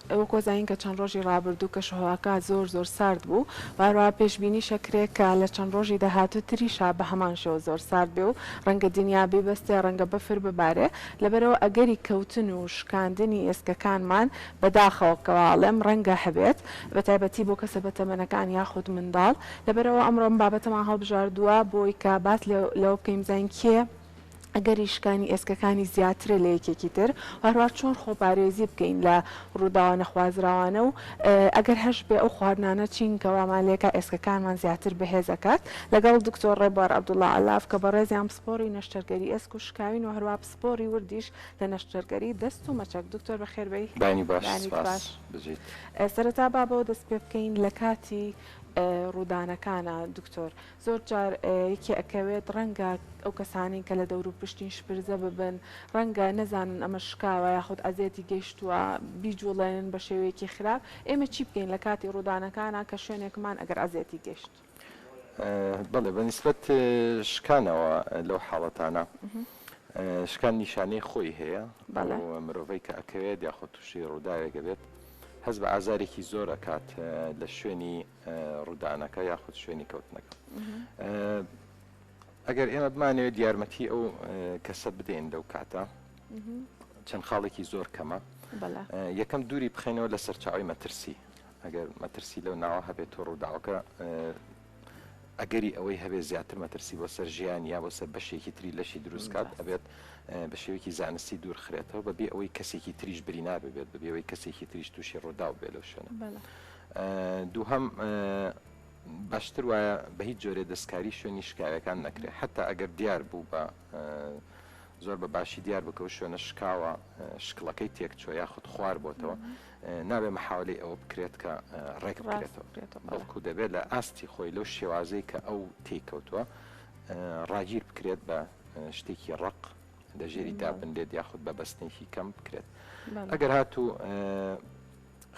وەکو ئەزانین کە چەند ڕۆژی ڕابردوو کەشوهەواکە زۆر زۆر سارد بوو و هەروەها پێشبینیش ئەکرێ کە لە چەند ڕۆژی داهاتوو تریشا بە هەمان شێوە زۆر سارد بێ و ڕەنگە دنیا بیبەستێ ڕەنگە بەفر ببارێ لەبەرئەوە ئەگەری کەوتن و شکاندنی ئێسکەکانمان بەداخەوە کەوا ئەڵێم ڕەنگە هەبێت بەتایبەتی بۆ کەسە بەتەمەنەکان یاخود منداڵ لەبەرئەوە ئەمڕۆ ئەم بابەتەمان هەڵبژاردووە بۆی کە باس لەوە بکەین بزانین کێ ئەگەری شکانی ئێسکەکانی زیاترە لە یەکێکی تر و هەروەها چۆن خۆپارێزی بکەین لە ڕووداوە نەخوازراوانە و ئەگەر هەشبێ ئەو خواردنانە چین کە وامان لێکا ئێسکەکانمان زیاتر بەهێز ئەکات لەگەڵ دکتۆر ڕێبوار عەبدوڵا عەلاف کە بەڕێزیان پسپۆڕی نەشتەرگەری ئێسک و شکاوین و هەروەها پسپۆڕی وردیش لە نەشتەرگەری دەست و مەچەک دکتۆر بەخێربێی بەیانی باش بەیانیت سپاس باش بژیت. سەرەتا با بەوە دەست پێ بکەین لە کاتی ڕوودانەکانا دکتۆر زۆر جار یەکێ ئەکەوێت ڕەنگە ئەو کەسانەی کە لە دەوروپشتین شپرزە ببن، ڕەنگە نەزانن ئەمە شکاوە یاخود ئەزێتی گەیشتووە بیجوڵێنن بە شێوەیەکی خراپ، ئێمە چی بکەین لە کاتی ڕوودانەکانا کە شوێنێکمان ئەگەر ئەزێتی گەیشت؟ بەڵێ بە نیسبەت شکانەوە لەو حاڵەتانە شکان نیشانەی خۆی هەیە بەڵێ. ئەو مرۆڤەی کە ئەکەوێت یاخود تووشی ڕووداوێک ئەبێت هەست بە ئازارێکی زۆر ئەکات لە شوێنی ڕوودانەکە یاخود شوێنی کەوتنەکە. ئەگەر ئێمە بمانەوێت یارمەتی ئەو کەسە بدەین لەو کاتە چەند خاڵێکی زۆر کەمە یەکەم دووری بخەینەوە لە سەرچاوی مەترسی ئەگەر مەترسی لەو ناوە هەبێت و ڕووداوەکە ئەگەری ئەوەی هەبێت زیاتر مەترسی بۆ سەر ژیان یا بۆ سەر بەشێکی تری لەشی دروستکات ئەبێت بە شێوەیەکی زانستی دوور خرێتەوە بەبێ ئەوەی کەسێکی تریش برینار ببێت بەبێ ئەوەی کەسێکی تریش تووشی ڕووداو بێت لەو شوێنە. دووهەم، باشتر وایە بە هیچ جۆرێ دەستکاری شوێنی شکاوەکان نەکرێت حتا ئەگەر دیار بوو بە زۆر بە باشی دیار بکە و شوێنە شکاوە شکڵەکەی تێکچوە یاخود خوار بۆتەوە نابێ محاولەی ئەوە بکرێت کە ڕێک بکرێتەوە بەڵکو دەبێت لە ئاستی خۆی لەو شێوازەی کە ئەو تێکەوتووە ڕاگیر بکرێت بە شتێکی ڕەق لە ژێری دابنرێت یاخود بە بەستنێکی کەم بکرێت ئەگەر هاتوو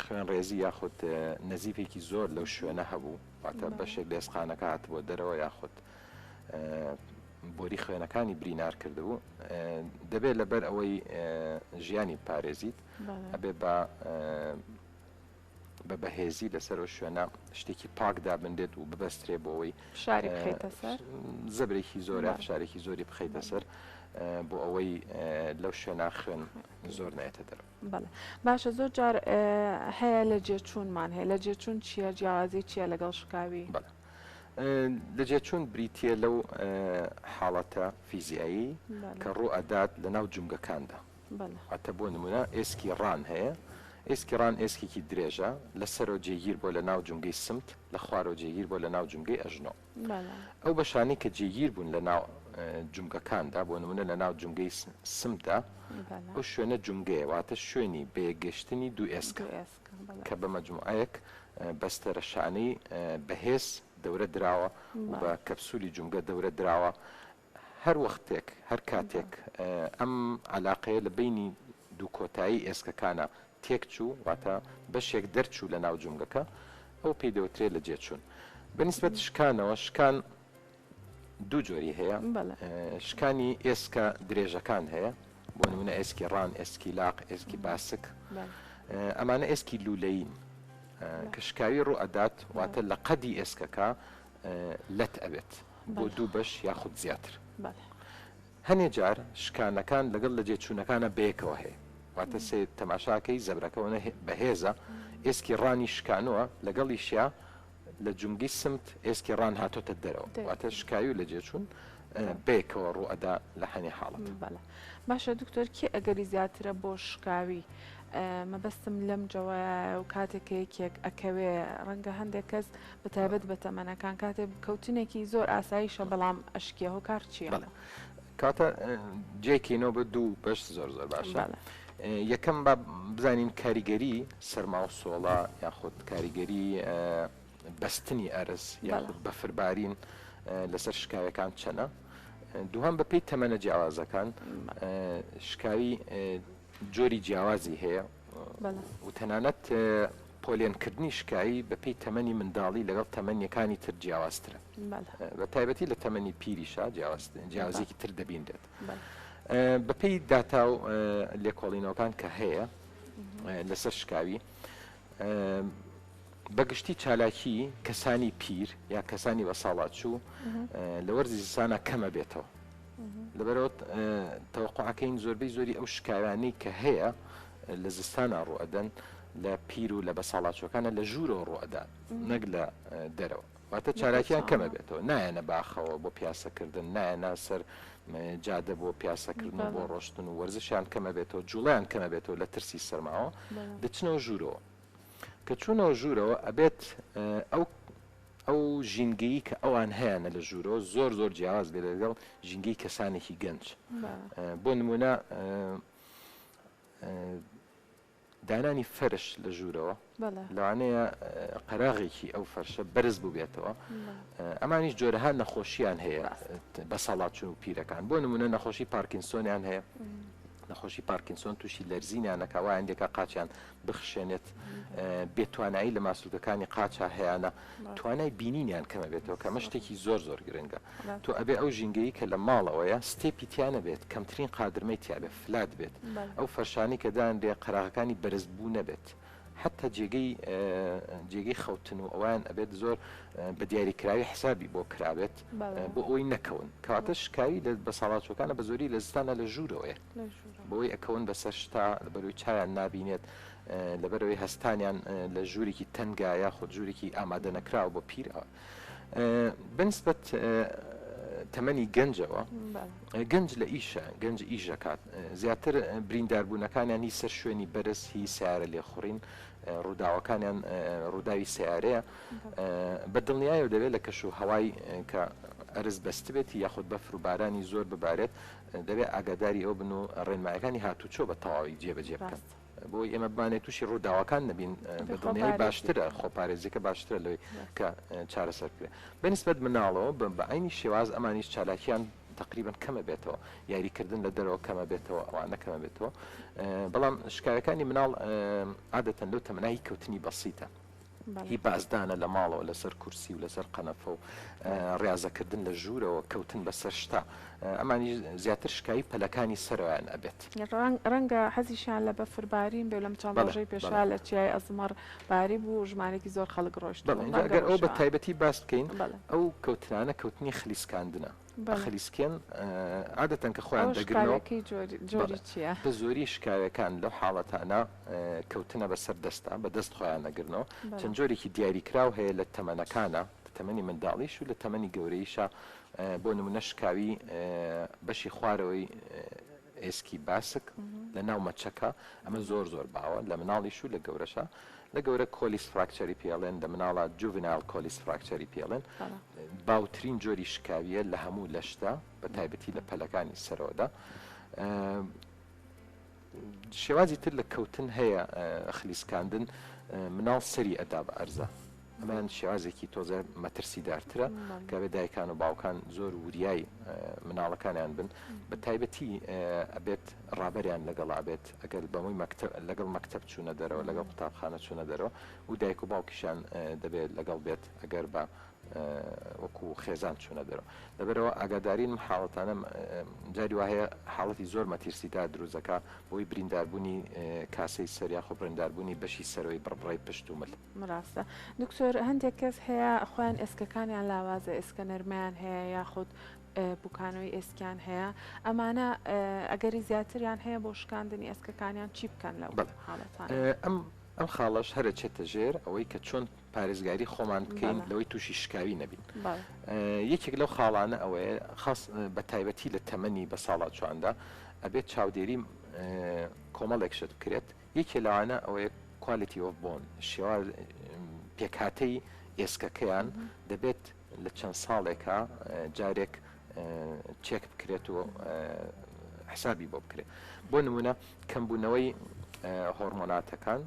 خوێنڕێزی یاخود نەزیفێکی زۆر لەو شوێنە هەبوو واتە بەشێک لە ئێسقانەکە هاتبووە دەرەوە یاخود بۆری خوێنەکانی برینار کردبوو دەبێت لەبەر ئەوەی ژیانی پارێزیت ئەبێ بە بە بەهێزی لەسەر ئەو شوێنە شتێکی پاک دابنرێت و ببەسترێ بۆ ئەوەی فشاری بخەیتە سەر زەبرێکی زۆر یا فشارێکی زۆری بخەیتە سەر بۆ ئەوەی لەو شوێنە خوێن زۆر نایەتە دەرەوە. بەڵێ باشە زۆر جار هەیە لە جێچوونمان هەیە لە جێچوون چییە جیاوازی چییە لەگەڵ شکاوی؟ بەڵێ لە جێچوون بریتییە لەو حاڵەتە فیزیایی کە ڕوو ئەدات لە ناو جومگەکاندا واتە بۆ نمونە ئێسکی ڕان هەیە ئێسکی ڕان ئێسکێکی درێژە لە سەرەوە جێگیر بۆ لە ناو جومگەی سمت لە خوارەوە جێگیر بۆ لە ناو جومگەی ئەژنۆ ئەو بەشانەی کە جێگیر بوون لە ناو جومگەکاندا، بۆ نموونە لە ناو جومگەی سمتدا، ئەو شوێنە جومگەیە، واتە شوێنی بەیەکگەشتنی دوو ئێسکە، کە بە مەجموعەیەک بەستەرە شانەی بەهێز دەورە دراوە و بە کەپسولی جومگە دەورە دراوە. هەر وەختێک، هەر کاتێک ئەم عەلاقەیە لە بەینی دوو کۆتایی ئێسکەکانا تێکچوو، واتە بەشێک دەرچوو لە ناو جومگەکە، ئەو پێی دەوترێت لە جێچوون. بە نیسبەت شکانەوە، شکان دوو جۆری هەیە، شکانی ئێسکە درێژەکان هەیە، بۆ نموونە ئێسکی ڕان، ئێسکی لاق، ئێسکی باسک، ئەمانە ئێسکی لوولەیین کە شکاوی ڕوو ئەدات، واتە لە قەدی ئێسکەکە لەت ئەبێت بۆ دوو بەش یاخود زیاتر. هەنێ جار شکانەکان لەگەڵ لەجێ چوونەکانا بەیەکەوە هەیە واتە سەیر تەماشاکەی زەبرەکە ئەوەنە بەهێزە ئێسکی ڕانی شکانوە لەگەڵیشیا لە جومگەی سمت ئێسکی ڕان هاتۆتە دەرەوە واتە شکاوی و لەجێ چوون بەیەکەوە ڕوو ئەدا لە هەنێ حاڵەت. بەڵێ باشە دکتۆر کێ ئەگەری زیاترە بۆ شکاوی مەبەستم لەم جەوایە و کاتێک کە یەکێک ئەکەوێ ڕەنگە هەندێک کەس بە تایبەت بە تەمەنەکان کاتێ کەوتنێکی زۆر ئاساییشە بەڵام ئەشکێ هۆکار چییە؟ بەڵێ کاتە جێکەینەوە بە دوو بەش زۆر زۆر باشە یەکەم با بزانین کاریگەری سەرما و سۆڵە یاخود کاریگەری بەستنی ئەرز یاخود بەفربارین لەسەر شکاوەکان چەنە دووهەم بەپێی تەمەنە جیاوازەکان شکاوی جۆری جیاوازی هەیە و تەنانەت پۆلێنکردنی شکاوی بەپێی تەمەنی منداڵی لەگەڵ تەمەنیەکانی تر جیاوازترە بە تایبەتی لە تەمەنی پیریشا جیاوازێکی تر دەبینرێت بەپێی داتا و لێکۆڵینەوەکان کە هەیە. لەسەر شکاوی بەگشتی چالاکی کەسانی پیر یا کەسانی بەساڵاچوو لە وەرزی زستانە کەمە بێتەوە لەبەرەوە تەوەقعەکەین زۆربەی زۆری ئەو شکاوانەی کە هەیە لە زستانە ڕوئەدەن لە پیر و لە بەساڵاچوەکانە لە ژوورەوە ڕوئەدات نەک لە دەرەوە واتە چالاکیان کەمە بێتەوە نایەنە باخەوە بۆ پیاسەکردن نایەنە سەر جادە بۆ پیاسەکردن و بۆ ڕۆشتن و وەرزشیان کەمە بێتەوە جوڵیان کەمە بێتەوە لە ترسی سەرماوە دەچنەوە ژوورەوە کە چوونەوە ژوورەوە ئەبێت ئەو ئەو ژینگەیی کە ئەوان هەیانە لە ژوورەوە زۆر زۆر جیاواز بێت لەگەڵ ژینگەی کەسانێکی گەنج بۆ نمونە دانانی فەرش لە ژوورەوە لەوانەیە قەراغێکی ئەو فەرشە بەرز بووبێتەوە ئەمانیش جۆرەها نەخۆشیان هەیە بە ساڵاچون و پیرەکان بۆ نمونە نەخۆشی پارکینسۆنیان هەیە نەخۆشی پارکینسۆن تووشی لەرزینیانەکە وایان لێکا قاچیان بخشێنێت بێتوانایی لە ماسولکەکانی قاچا هەیانە توانای بینینیان کەمە بێتەوە کە ئەمە شتێکی زۆر زۆر گرنگە تۆ ئەبێ ئەو ژینگەی کە لە ماڵەوەیە step ی تیا نەبێت کەمترین قادرمەی تیا بێت flat بێت ئەو فەرشانەی کە دانرێ قەراغەکانی بەرزبوو نەبێت حتا جێگەی جێگەی خەوتن و ئەوان ئەبێت زۆر بە دیاریکراوی حسابی بۆ کرابێت بۆ ئەوەی نەکەون کەواتە شکاوی لە بەساڵاچوەکانە بە زۆری لە زستانە لە ژوورەوەیە بەوەی ئەکەون بەسەر شتا لەبەرەوەی چاویان نابینێت لەبەرەوەی هەستانیان لە ژوورێکی تەنگا یاخود ژوورێکی ئامادە نەکراوە بۆ پیر بەنسبەت تەمەنی گەنجەوە گەنج لە ئیشە گەنج ئیشەکات زیاتر برینداربوونەکانیان هی سەر شوێنی بەرز هی سیارە لێخوڕین ڕووداوەکانیان ڕووداوی سیارەیە بە دڵنیایەوە دەبێت لە کەش و هەوای کە ئەرز بەستبێت یاخود بەفر و بارانی زۆر ببارێت دەبێت ئاگاداری ئەوە بن و ڕێنمایەکانی هاتوچۆ بە تەواوی جێبەجێ بکەن بۆی ئێمە بمانێت تووشی ڕووداوەکان نەبین بە دڵنیایی باشترە خۆپارێزیەکە باشترە لەوەی کە چارەسەر بکرێت بەنسبەت مناڵەوە بە عینی شێواز ئەمانیش چالاکیان تقریبا کەمە بێتەوە یاریکردن لە دەرەوە کەمە بێتەوە ئەوانە کەمە بێتەوە بەڵام شکایەکانی مناڵ عادەتەن لەو تەمەنایی کەوتنی بەسیتە هی بازدانە لە ماڵەوە لەسەر کورسی و لەسەر قەنەفە و ڕیازەکردن لە ژوورەوە کەوتن بەسەر شتا ئەمانی زیاتر شکایی پەلەکانی سەرەوەیان ئەبێت. ڕەنگە حەزیشیان لە بەفر بارین بێ لەم چەند ڕۆژەی پێشا لە چیای ئەزمەڕ باری بوو ژمارێکی زۆر خەڵک ڕۆیشتبوون. بەڵێ ئینجا گەر ئەوە بە تایبەتی باس بکەین ئەو کەوتنانە کەوتنی خلیسکاندنە. خلیسکێن عادەتەن کە خۆیان دەگرنەوە جۆری چییە؟ بە زۆری شکاوەکان لەو حاڵەتانە کەوتنە بەسەر دەستە بە دەست خۆیان نەگرنەوە چەند جۆرێکی دیاریکراو هەیە لە تەمەنەکانە لە تەمەنی منداڵیش و لە تەمەنی گەورەیشە بۆ نمونە شکاوی بەشی خوارەوەی ئێسکی باسک لە ناو مەچەکە ئەمە زۆر زۆر باوە لە مناڵیش و لە گەورەشە لە گەورە Colles' fracture ی پێڵێن لە مناڵە juvenile Colles' fracture ی پێڵێن باوترین جۆری شکاویە لە هەموو لەشدا بە تایبەتی لە پەلەکانی سەرەوەدا شێوازی تر لە کەوتن هەیە خلیسکاندن مناڵ سەری ئەدا بە ئەرزە ئەمان شێوازێکی تۆزە مەترسیدارترە کە بێ دایکان و باوکان زۆر وریای مناڵەکانیان بن بە تایبەتی ئەبێت ڕابەریان لەگەڵ ئەبێت ئەگەر بەمۆی مەکتەب لەگەڵ مەکتەب چوونە دەرەوە لەگەڵ قوتابخانە چوونە دەرەوە و دایک و باوکیشان دەبێت لەگەڵ بێت ئەگەر بە وەکو خێزان چوونە دەرەوە لەبەرەوە ئاگادارین حاڵەتانە جاری وا هەیە حاڵەتی زۆر مەترسیدار دروست دەکا بۆی برینداربوونی کاسەی سەر یاخۆ برینداربوونی بەشی سەرەوەی بڕبڕەی پشت و مل. ڕاستە دکتۆر هەندێک کەس هەیە خۆیان ئێسکەکانیان لاوازە ئێسکە نەرمەیان هەیە یاخود پوکانەوەی ئێسکیان هەیە ئەمانە ئەگەری زیاتریان هەیە بۆ شکاندنی ئێسکەکانیان چی بکەن لەو حاڵەتانە؟ ئەم ئەم خاڵەش هەر ئەچێتە ژێر ئەوەی کە چۆن پارێزگاری خۆمان بکەین لەوەی تووشی شکاوی نەبین یەکێک لەو خاڵانە ئەوەیە خاص بە تایبەتی لە تەمەنی بە ساڵاچواندا ئەبێت چاودێری کۆمەڵێک شت بکرێت یەکێ لەوانە ئەوەیە quality of bone شێواز پێکهاتەی ئێسکەکەیان دەبێت لە چەند ساڵێکا جارێک چێک بکرێت و حسابی بۆ بکرێت بۆ نمونە کەمبوونەوەی هۆرمۆناتەکان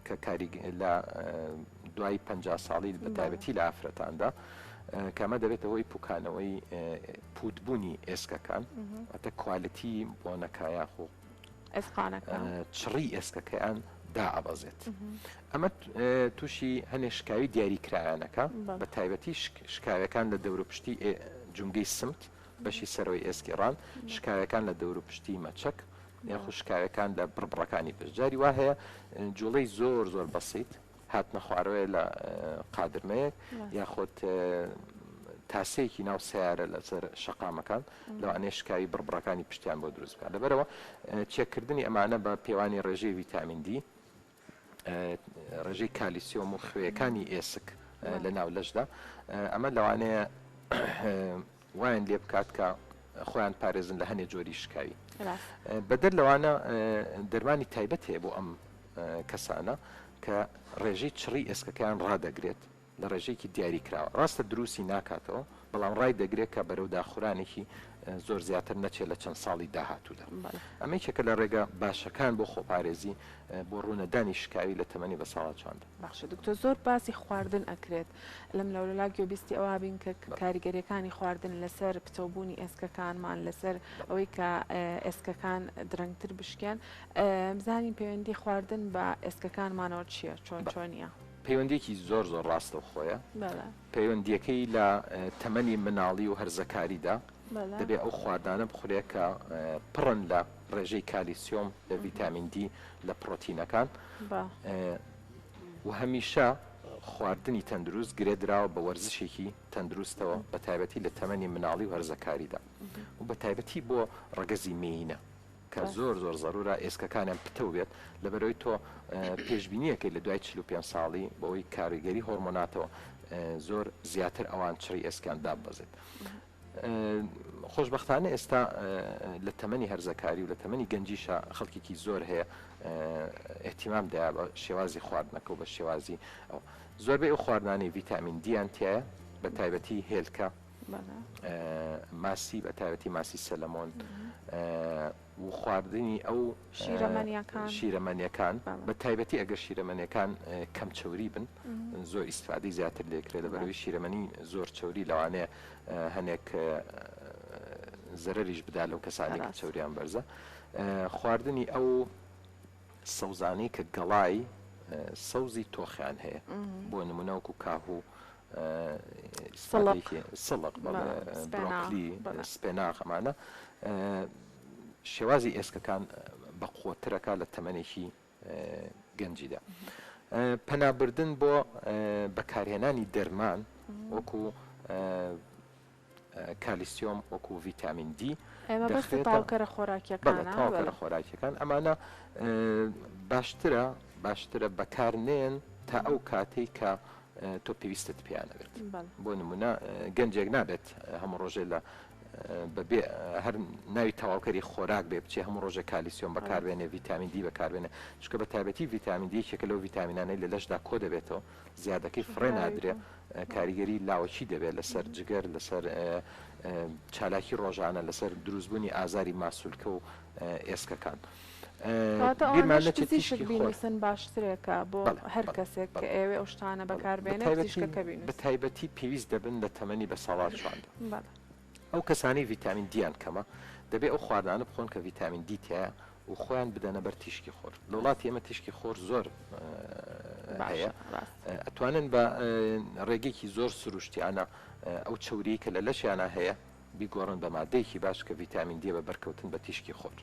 کە کاریگ لە دوای پ ساڵی بە تایبەتی لە ئافرەتاندا کەمە دەبێتە هۆی پوکانەوەی پوتبوونی ئێسکەکان واتە quality bone ەکە یاخۆ چڕی ئێسکەکەیان دائەبەزێت. ئەمە تووشی هەنێ شکاوی دیاریکراویانەکە، بە تایبەتی شکاوەکان لە دەوروپشتی جومگەی سمت، بەشی سەرەوەی ئێسکی ڕان، شکاوەکان لە دەوروپشتی مەچەک. یاخود شکاوەکان لە بڕبڕەکانی پشت. جاری وا هەیە جوڵەی زۆر زۆر بەسیت، هاتنە خوارەوەیە لە قادرمەیەک یاخود تاسەیەکی ناو سەیارە لەسەر شەقامەکان لەوانەیە شکاوی بڕبڕەکانی پشتیان بۆ دروست بکات. لەبەرئەوە چێککردنی ئەمانە بە پێوانی ڕێژەی ڤیتامین دی، ڕێژەی کالیسیۆم و خوێیەکانی ئێسک لە ناو لەشدا ئەمە لەوانەیە وایان لێ بکات کە خۆیان پارێزن لە هەنێ جۆری شکاوی. بەدەر لەوانە دەرمانی تایبەت هەیە بۆ ئەم کەسانە کە ڕێژەی چڕی ئێسکەکەیان ڕادەگرێت لە ڕێژەیەکی دیاری کراوە ڕاستە دروستی ناکاتەوە بەڵام ڕای دەگرێت کە بەرەو داخورانێکی زۆر زیاتر نەچێت لە چەند ساڵی داهاتوودا. ئەمە یەکێکە لە ڕێگە باشەکان بۆ خۆپارێزی بۆ ڕوونەدانی شکاوی لە تەمەنی بەساڵاچواندا. باشە دکتۆر زۆر باسی خواردن ئەکرێت لەم لەولەلا گوێبیستی ئەوە بین کە کاریگەریەکانی خواردن لەسەر پتەوبوونی ئێسکەکانمان لەسەر ئەوەی کە ئێسکەکان درەنگتر بشکێن بزانین پەیوەندی خواردن بە ئێسکەکانمانەوە چییە چۆن چۆنیە؟ پەیوەندیەکی زۆر زۆر ڕاستەوخۆیە پەیوەندیەکەی لە تەمەنی مناڵی و هەرزەکاریدا دەبێ ئەو خواردانە بخورێ کە پڕن لە ڕێژەی کالیسیۆم لە ڤیتامین دی لە پڕۆتینەکان و هەمیشە خواردنی تەندروست گرێدراوە بە وەرزشێکی تەندروستەوە بە تایبەتی لە تەمەنی مناڵی و هەرزەکاریدا و بە تایبەتی بۆ ڕەگەزی مێینە کە زۆر زۆر زەرورە ئێسکەکانیان پتەو بێت لەبەرئەوەی تۆ پێشبینیەکەی لە دوای 45 ساڵی بەوەی کاریگەری هۆرمۆناتەوە زۆر زیاتر ئەوان چڕی ئێسکیان داببەزێت. خۆشبەختانە ئێستا لە تەمەنی هەرزەکاری و لە تەمەنی گەنجیشا خەڵکێکی زۆر هەیە ئیهتیمام دەیا بە شێوازی خواردنەکە و بە شێوازی ئەو زۆربەی ئەو خواردنانەی ڤیتامین دیان تایە بە تایبەتی هێلکە ماسی بە تایبەتی ماسی سەلەمۆن و خواردنی ئەو شیرەمەنیەکان بە تایبەتی ئەگەر شیرەمەنیەکان کەم چەوری بن زۆر ئیسفادەی زیاتر لێکرێت لەبەرەوەی شیرەمەنی زۆر چەوری لەوانەیە هەنێک زەرەریش بدا لەو کەسانی کە چەوریان بەرزە خواردنی ئەو سەوزانەی کە گەڵای سەوزی تۆخیان هەیە بۆ نمونە وەکو کاهوو سڵق برۆکلی سپێناخ ئەمانە شێوازی ئێسکەکان بە قوترەکە لە تەمەنێکی گەنجیدا. پەنابردن بۆ بەکارهێنانی دەرمان وەکو کالیسیۆم وەکو ڤیتامین دی دەخرێتە تەواوکەرە خۆراکیەکان. تەواوکەرە خۆراکیەکان ئەمانە باشترە باشترە بەکار نێن تا ئەو کاتەی کە تۆ پێویستت پێیان نەبێت. بۆ نمونە گەنجێک نابێت هەموو ڕۆژێ لە بەبێ هەر ناوی تەواوکەری خۆراک بێ بچێ هەموو ڕۆژێ کالیسیۆم بەکاربێنێ ڤیتامین دی بەکاربێنێ چونکە بە تایبەتی ڤیتامین دی یەکێکە لەو ڤیتامینانەی لە لەشدا کۆ دەبێتەوە زیادەکەی فڕێ نادرێ کاریگەری لاوەکی دەبێت لەسەر جگەر لەسەر چالاکی ڕۆژانە لەسەر دروستبوونی ئازاری ماسولکە و ئێسکەکان. کەواتە ئەوانەش پزیشک بینووسن باشترێکە بۆ هەر کەسێک کە ئەیەوێ ئەو شتانە بەکاربێنێ پزیشکەکە بینووسێت. بە تایبەتی پێویست دەبن لە تەمەنی بەساڵاچواندا. ئەو کەسانەی ڤیتامین دییان کەمە دەبێ ئەو خواردنانە بخۆن کە ڤیتامین دی تیایە و خۆیان بدەنە بەر تیشکی خۆر. لە وڵاتی ئێمە تیشکی خۆر زۆر هەیە ئەتوانن بە ڕێگەیەکی زۆر سروشتیانە ئەو چەوریەی کە لە لەشیانە هەیە بیگۆڕن بە مادەیەکی باش کە ڤیتامین دیە بە بەرکەوتن بە تیشکی خۆر.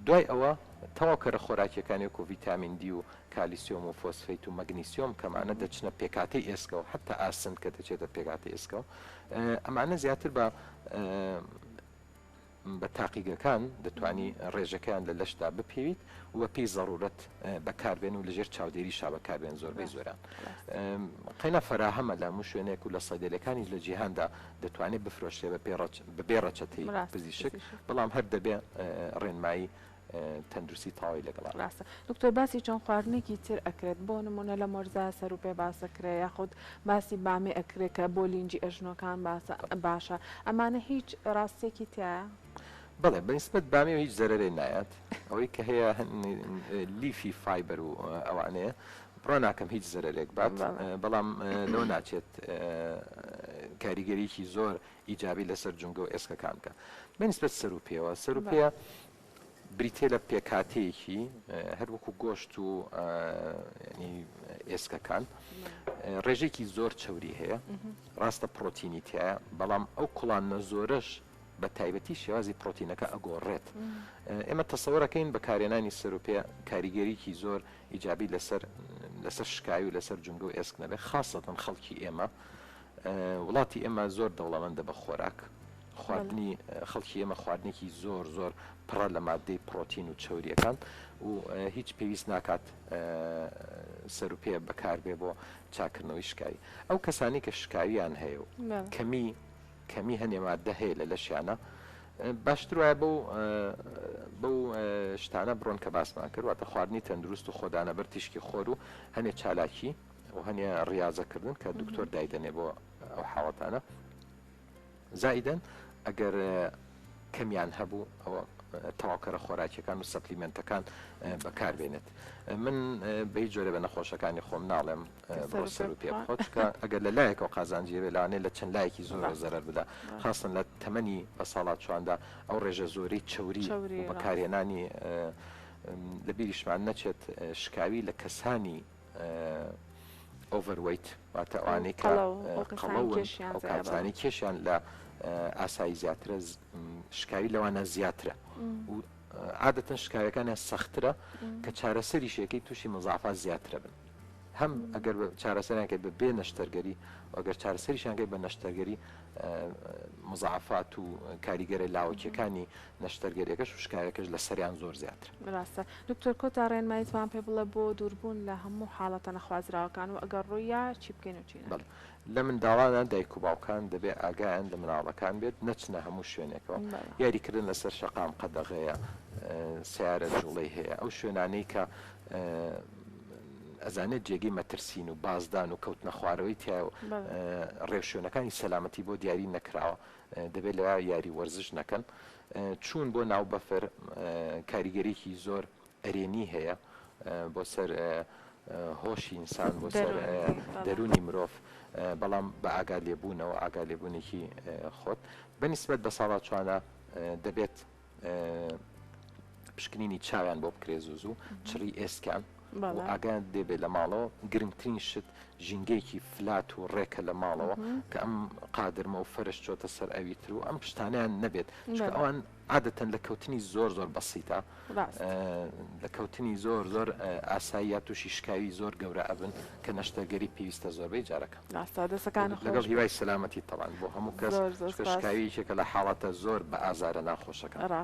دوای ئەوە تەواوکەرە خۆراکیەکانی وەکو ڤیتامین دی و کالیسیۆم و فۆسفەیت و مەگنیسیۆم کەمانە دەچنە پێکهاتەی ئێسکەوە حتا ئاسن کە دەچێتە پێکهاتەی ئێسکەوە ئەمانە زیاتر بە بە تاقیگەکان دەتوانی ڕێژەکەیان لە لەشدا بپێویت و بە پێی زەڕورەت بەکاربێن و لەژێر چاودێریشا بەکاربێن زۆربەی زۆران قەینا فەراهەمە لە هەموو شوێنێک و لە سەیدەلەکانیش لە جیهاندا دەتوانێت بفرۆشرێ بە پێ بەبێ ڕەچەتەی پزیشک بەڵام هەر دەبێ ڕێنمایی تەندروستی تەواوی لەگەڵا. ڕاستە دکتۆر باسی چەند خواردنێکی تر ئەکرێت بۆ نمونە لەم وەرزا سەروپێ باس ئەکرێ یاخود باسی بامێ ئەکرێ کە بۆ لینجی ئەژنۆکان باسە باشە ئەمانە هیچ ڕاستیەکی تیایە؟ بەڵێ بە نیسبەت بامێ هیچ زەرەرێ نایات ئەوەی کە هەیە لیفی فایبەر و ئەوانەیە بڕوا ناکەم هیچ زەرەرێک بات بەڵام لەوە ناچێت کاریگەریی زۆر ئیجابی لەسەر جومگە و ئێسکەکان بکات بە نیسبەت سەروپێوە سەروپێ بریتیە لە پێکهاتەیەکی هەر وەکو گۆشت و ئێسکەکان ڕێژێکی زۆر چەوری هەیە ڕاستە پرۆتینی تایە بەڵام ئەو کوڵانە زۆرەش بە تایبەتی شێوازی پرۆتینەکە ئەگۆڕێت. ئێمە تەسەوەرەکەین بەکارهێنانی سەروپێ کاریگەریی زۆر ئیجابی لەسەر لەسەر شکاوی و لەسەر جومگە و ئێسک نەبێت، خاسەتەن خەڵکی ئێمە. وڵاتی ئێمە زۆر دەوڵەمەندە بە خۆراک، خواردنی خەڵکی ئێمە خواردنێکی زۆر زۆر پڕە لە ماددەی پڕۆتین و چەورییەکان و هیچ پێویست ناکات سەروپێ بەکاربێ بۆ چاککردنەوەی شکاوی. ئەو کەسانەی کە شکاویان هەیە و کەمی کەمی هەنێ ماددە هەیە لە لەشیانە باشتر وایە بەو بەو شتانە بڕۆن کە باسمان کرد واتە خواردنی تەندروست و خۆدانە بەر تیشکی خۆر و هەنێ چالاکی و هەنێ ڕیازەکردن کە دکتۆر دایدەنێ بۆ ئەو حاڵەتانە زائیدەن ئەگەر کەمیان هەبوو ئەوە تەواوکەرە خۆراکیەکان و supplement ەکان بەکاربێنێت من بە هیچ جۆرە بە نەخۆشەکانی خۆم ناڵێم بڕۆ سەر و پێ بخۆ چونکە ئەگەر لە لایەکەوە قازانجی هەبێ لەوانەیە لە چەند لایەکی زۆرەوە زەرەر بدا خاستن لە تەمەنی بە ساڵاچواندا ئەو ڕێژە زۆرەی چەوری و بەکارهێنانی لە بیریشمان نەچێت شکاوی لە کەسانی overweight واتە ئەوانەی کە قەڵەون ئەو کەسانەی کێشیان لە ئاسایی زیاترە شکاوی لەوانە زیاترە و عادەتەن شکاوەکانیان سەخترە کە چارەسەریشەکەی تووشی مزافات زیاترە بن هەم ئەگەر چارەسەریان کرد بە بێ نەشتەرگەری و ئەگەر چارەسەریشیان کرد بە نەشتەرگەری مزاعفات و کاریگەرە لاوەکیەکانی نەشتەرگەریەکەش و شکایەکەش لە سەریان زۆر زیاترە. ڕاستە دکتۆر کۆتا ڕێنماییتمان پێ بڵێ بۆ دووربوون لە هەموو حاڵەتە نەخوازراوەکان و ئەگەر ڕوویا چی بکەین و چی نەکەین؟ بەڵێ لە منداڵانا دایک و باوکان دەبێ ئاگایان لە مناڵەکان بێت نەچنە هەموو شوێنێکەوە یاریکردن لەسەر شەقام قەدەغەیە سەیارە جوڵەی هەیە ئەو شوێنانەی کە ئەزانێت جێگەی مەترسین و بازدان و کەوتنە خوارەوەی تیایە و ڕێوشوێنەکانی سەلامەتی بۆ دیاری نەکراوە دەبێت لەویا یاری وەرزش نەکەن. چوون بۆ ناو بەفر کاریگەریی زۆر ئەرێنی هەیە بۆ سەر هۆشی ئینسان، بۆ سەر دەروونی مرۆڤ، بەڵام بە ئاگا لێبوونەوە، ئاگا لێبوونێکی خۆت بە نیسبەت بەساڵاچوانە دەبێت پشکنینی چاویان بۆ بکرێت زوو زوو چڕی ئێسکیان و ئاگایان لێ بێت لە ماڵەوە گرنگترین شت ژینگەیەکی فلات و ڕێکە لە ماڵەوە کە ئەم قادرمە و فەرش چۆتە سەر ئەوی تر و ئەم شتانیان نەبێت چونکە ئەوان عادەتەن لە کەوتنی زۆر زۆر بەسیتە لە کەوتنی زۆر زۆر ئاسایی یا تووشی شکاوی زۆر گەورە ئەبن کە نەشتەرگەری پێویستە زۆربەی جارەکە. ڕاستە دەسەکانت خۆش لەگەڵ هیوای سەلامەتی تەبعەن بۆ هەموو کەس زۆر زۆر چونکە سپاس. شکاوی یەکێکە لە حاڵەتە زۆر بە ئازارە ناخۆشەکان. ڕاستە.